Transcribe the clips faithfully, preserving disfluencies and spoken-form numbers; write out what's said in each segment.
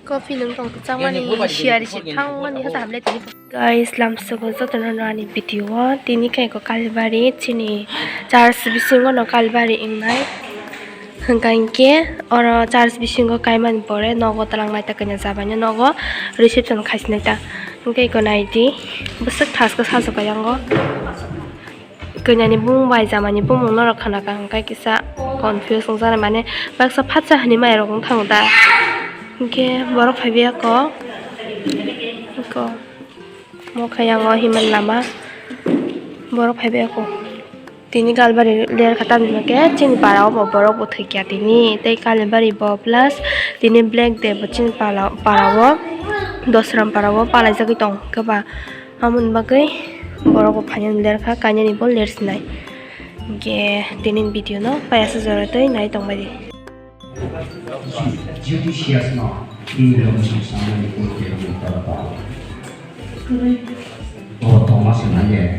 Coffee nung tong kwchangmani siyari si thangmani hata hamle tini. Guys, lamsogo jotono no ani video o tini khe ko Kalibari chini church bisingo no Kalibari wngnai. Hwnkha hinkhe oro church bisingo kaimani pore nogo twlang naita kanya jabaino nogo reception khaisinai ta. Hinkhe iko naidi bwswk thasko sajak kaiyango. Kanyani bumung bai jamani bumung norok khana kha hwnkhe kisa confuse wngjaknai, mane baksa phatsa hinwi mairok wng thango da. Hinkhe borok phaibai ako, iko mokhayango himani lama borok phaibai ako. Tini Kalibari ler kha tamni hwnkhe chini para o bo borok bo thwikya tini tei Kalibari bo plus tini Black Day bo chini pala, para o Dosram para o palaijagwi tong khe ba. Amoni bagwi borok bo phainani ler kha, kainani bo ler sinai. Hinkhe tini video no payasa jora twi nai tongbai di. Judicious no, in relation to somebody who killed your brother. Oh, Thomas and Daniel.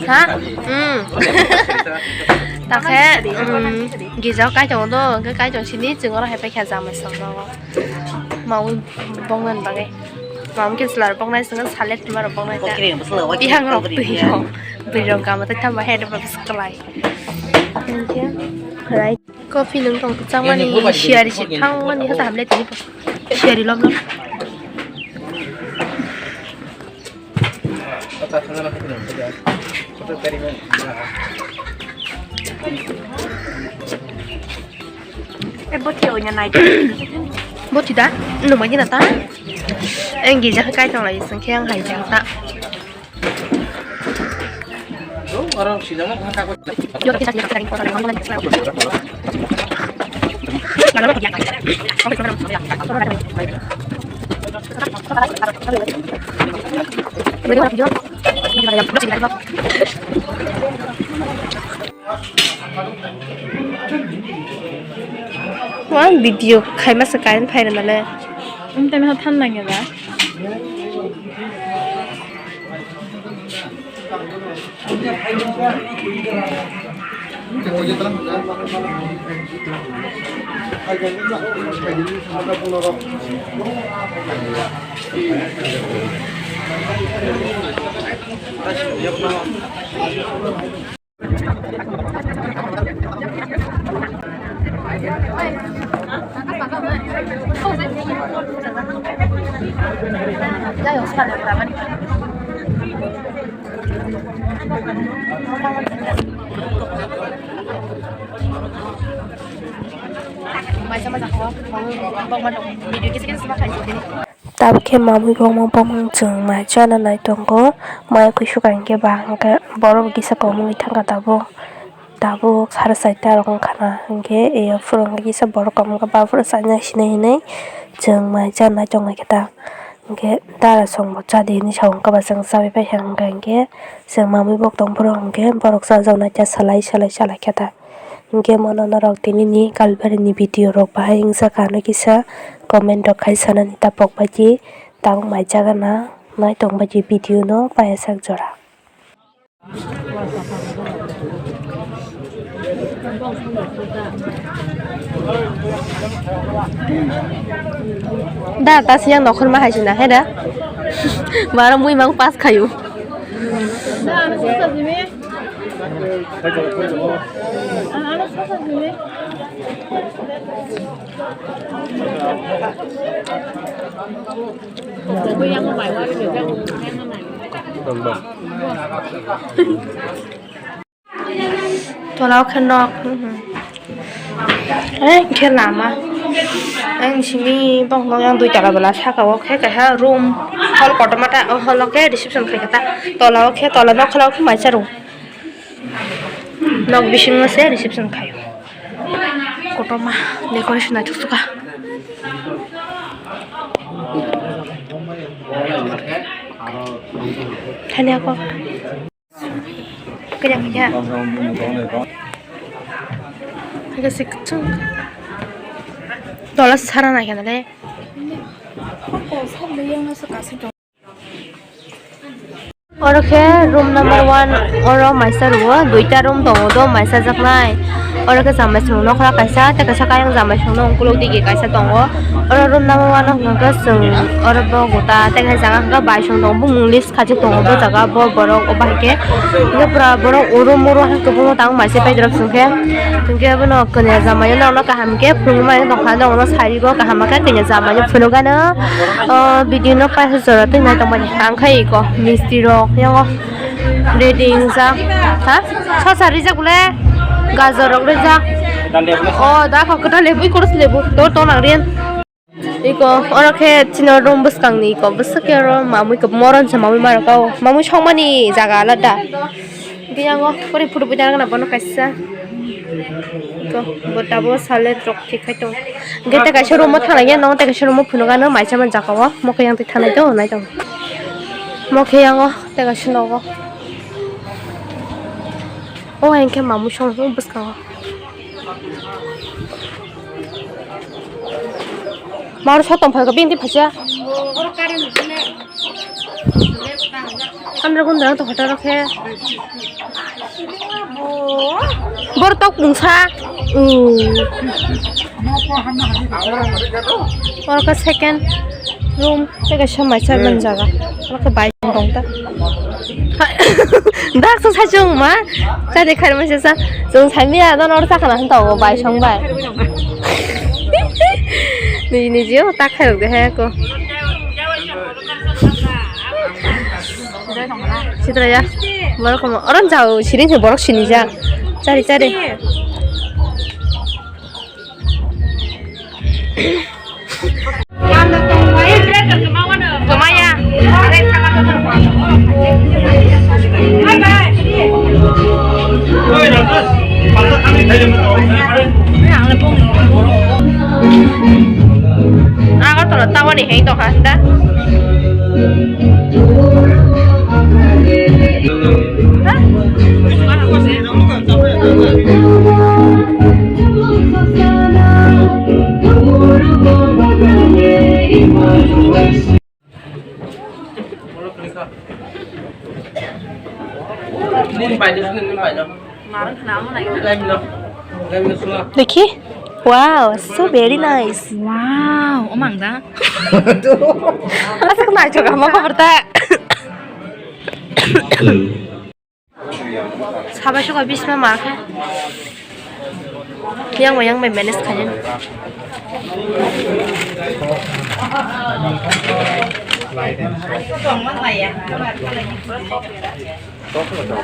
Ha? Hmm. Takhe, hmm, gija o kaichongo do, hwnkhe kaichong sini chwng oro hai paikha jamai songno. Maui bongmani bagwi. Mam khe chwla rok boknai swngo, salad tuma rok boknai ta. Bihang rok twi rok. Bwrwi rok gama twi thamba head rok kwlai. Thank you. Right. Coffee nung tong kwchangmani siyari si thangmani hata hamle tini. Siyari lom lom. Eh, boti onya nai. Boti da? Nungmani na ta? Enggi jak kai tong lai sengke ang hai jak ta. Wah, video khaima se kain phairana le. Ang tani ha than nangya ba. Tabuk khe mamui bongma bongmung chwng mai chana nai tongo, mai kuisuk hinkhe ba hinkhe borok kisa tongmani thangkha tabuk, tabuk sara saita rok wngkha na hinkhe eya phuru hinkhe kisa borok tongmani khe ba phuru chaina sinai hinwi chwng mai chana nai tongo khe ta hinkhe dara songbo chadi hinwi sa wngkha ba chwng chabai paikha hinkhe chwng mamui bo tongphuru hinkhe borok chajaknai ta salai salai chalaikha ta. Hinkhe mono norok tinini Kalibari ni video rok bahai wngsa kha, ano kisa comment rok khai sanani tapok bai di, tabuk mai jaga na nai tong bai di video no paiya sak jora. Da ta siyang nokhorma hai sina he da. Baro mui mang pass khayu. Tola o khe nok. Eh, khe lama. Ang simi bokno yang dui tala bela saka o khe kaisa room, hall kotorma ta, o hall o khe reception khai khe ta. Tola o khe, tola nok khala o khe mai cha room. Nok bisingo se reception khaio. Kotorma decoration naithok sukha. Thani ako. Kaya kaya. Kaya se kuchung. Tola sara na kena le. Oro khe room number one, oro maisa rwo, duita room tongo do, maisa jaknai. Oro khe jamai song nokra kaisa, tei kaisa kayang jamai song no ukuluk digi kaisa tongo. Oro room number one o hwnkha khe chwng oro bo guta, tei kaisa jaga hwnkha khe bai song tongo, bumung list khaijak tongo bo jaga, bo borok o bahai khe. Hwnkhe pura borok uro muro hai kwbangma tang mai se paidrop chwng khe. Hwnkhe abono kanya jamai no kaham khe phunukmani tongkha, norok no sari bo kaham khe kanya jamai no phunukgano. O video no paisa jora twi nai tongmani ang khai iko misti rok yango. Ready wngjak. Ha? Sosa rijak bole? Gajor rok rijak. Oh, da kho kwtal lebu, iko rw lebu. To, to nang riyan. Iko, oro khe chini room bwskang ni iko. Bwswk khe oro mamui ko moron se mamui maro kao. Mamui songmani jaga alada. Biyango kori photo bui dana bono kaisa. Iko, bo tabuk salad rok thik khai tong. Hwnkhe tei kaisa room o thanglaikhe, no tei kaisa room o phunukgano maisa man jaka o. Mokhe yang twi thanai tong, nai tong. Mokhe yango tei kaisa nogo. O hwnkhe mamui song bwskango. Maro sotong phalka bini phaisa. Andra gundra to hotel rok khe. Bor tok mungsa. Oro khe second room tei kaisa mai cha man jaga. Oro khe bai tong ta. Dak sa sa chung ma. Cha de khai ma sa. Chung sai mi ya don oro cha khana han ta bai song bai. Ni ni jio ta khai rok de hai ko. Sitra ya. Borok komo. Oran jao siring se borok sini ja. Chari chari. Kemaya. Agartala tower ni heng tongkha da. Dekhi? Wow, so very nice. Wow, omang da. Asa ko nai choka mo kabar ta. Sabai suka bisma markha. Yang bai, yang bai manage khain.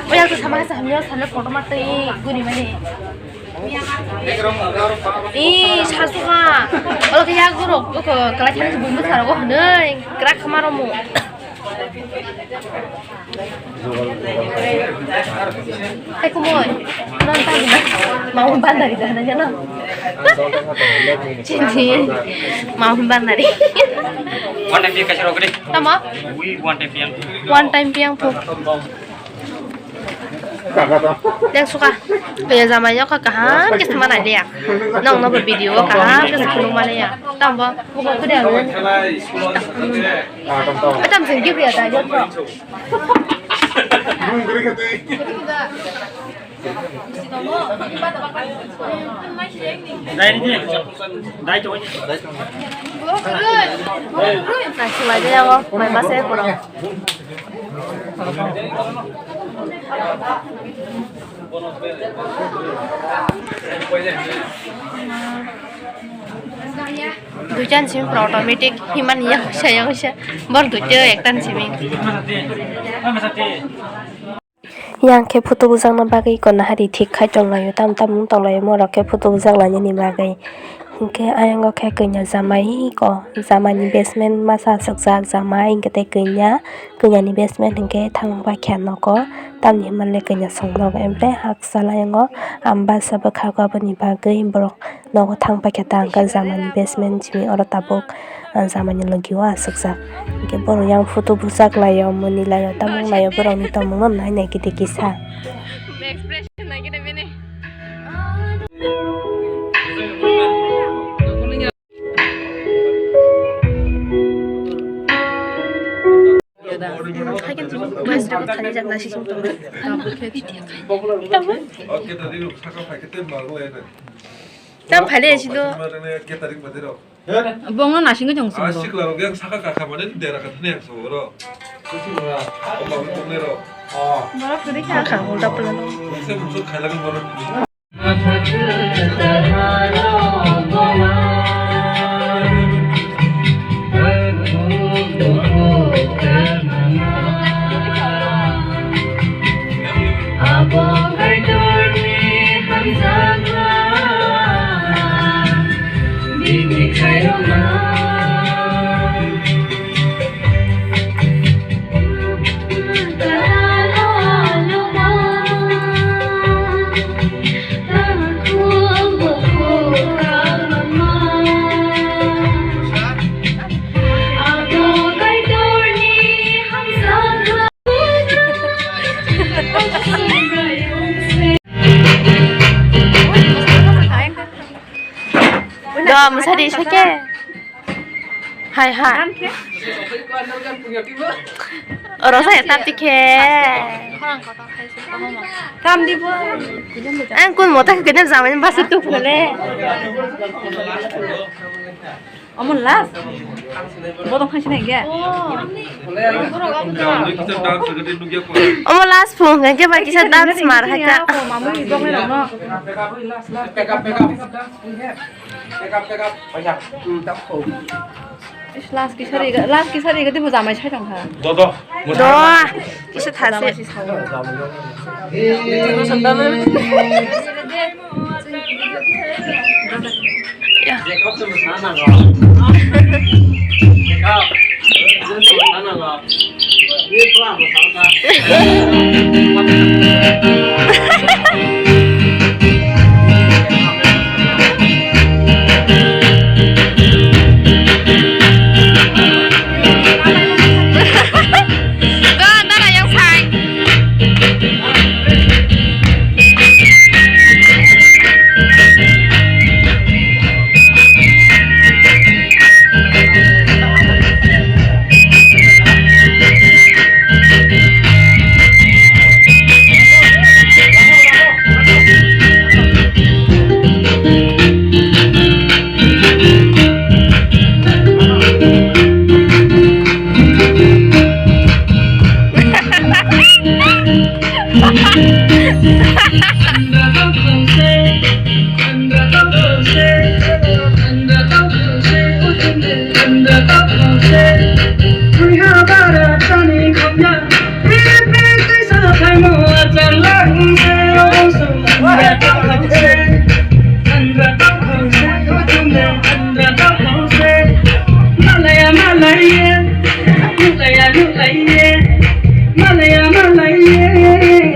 Oya tu sama sa hamya sa le photo ma tei guni mani. Ih, sa suka. Ola ke ya guru ko kala khan gumi sa ro ko hanai. Krak khamaro mu. Hai kumoi. Non ta gina. Mau bandari dah nanya no. Cici. Mau bandari. One time piang kasih rokri. Tama? Ui, one time piang. One time piang pu. Dek suka. Kaya jamai yok kaham kis mana dia. Nong no video kaham kis kunu mana ya. Tamba. Buka kuda. Atam sing give ya da yok. Dai ni, dai tu. Nasi lagi ya, kok. Main masa ya, kurang. Duitan simi pura automatic himan yang sa yang sa bor duityo ektan simi. Yang khe photo bujakna bagwi iko nahari thik khai tonglaio, tam tam wng tonglaio, morok khe photo bujak lainani bagwi. Hinkhe ayang o khe kanya jamai iko, jamai ni best man masa aswkjak jamai hinkhe tei kanya, kanya ni best man hinkhe thang paikha nogo, tamni hwnba le kanya song nogo, emre hakchal ayang o ang basa bwkhago, aboni bagwi borok nogo thang paikha ta hwnkhe jamani best man simi oro tabuk, ah, jamani logi o aswkjak. Hinkhe borok yang photo bujak laio, mwnwi laio, tamo wng laio borokni tongmungno nai nai khe tei kisa. Haikhe chini guys rok thani jak nasi sing tongo. Tam phaile silo. Bongno nasingwi tong sung. Borok kwrwi kha. Kha ulta pula. Do musari sake. Hai hai. Oro saya tap tikhe. Tam di bo. Ang kun mota kene jamani basa tu phole. Omo last. Bodong khaisi nai ge. Omo last phung ke ba kisa dance mar hai ta. Mamu ni dong no. Last kisari ga, last kisari ga dibo jamai sai tong kha. Do do. Do. Kisa thase. Malaya, malaya, malaya, malaya, malaya, malaya, malaya.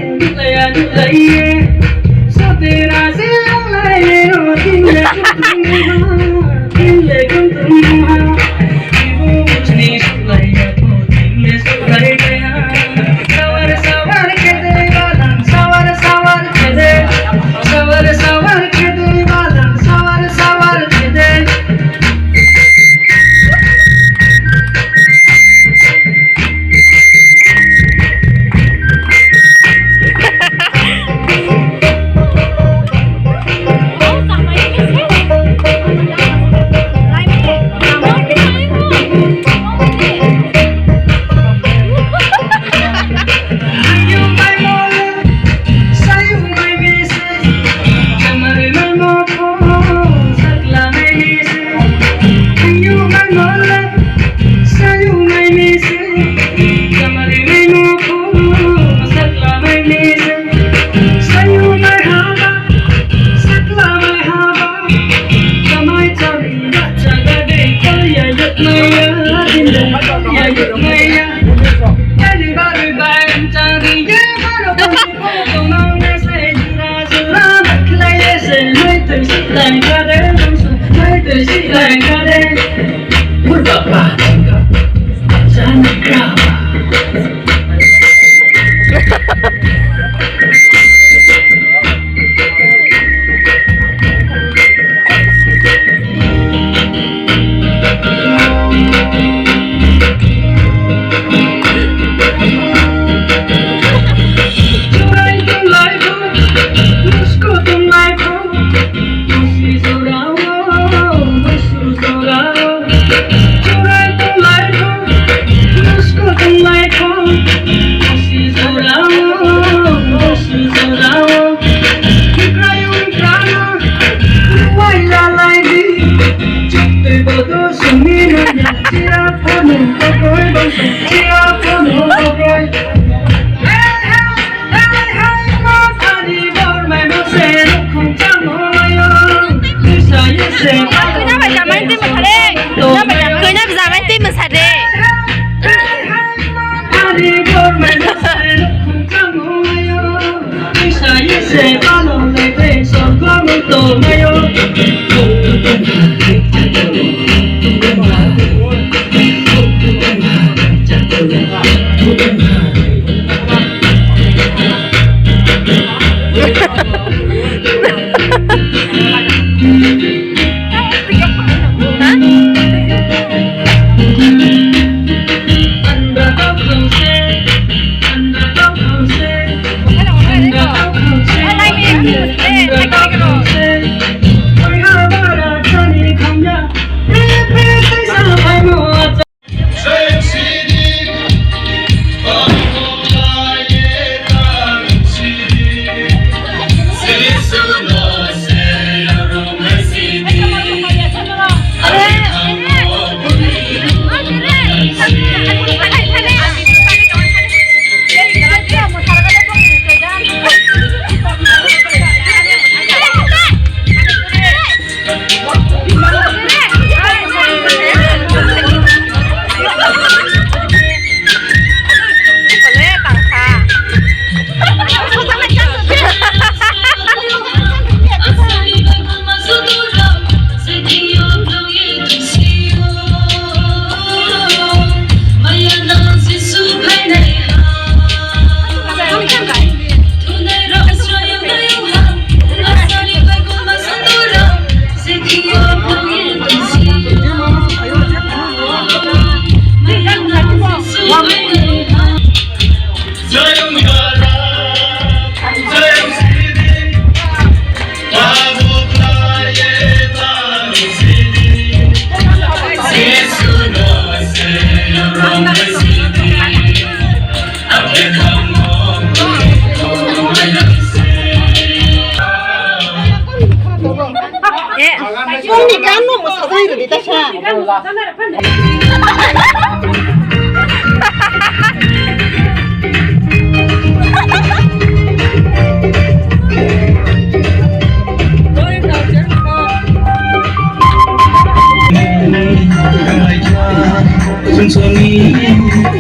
Sonsoni,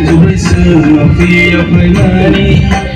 jubai se mafia paimani.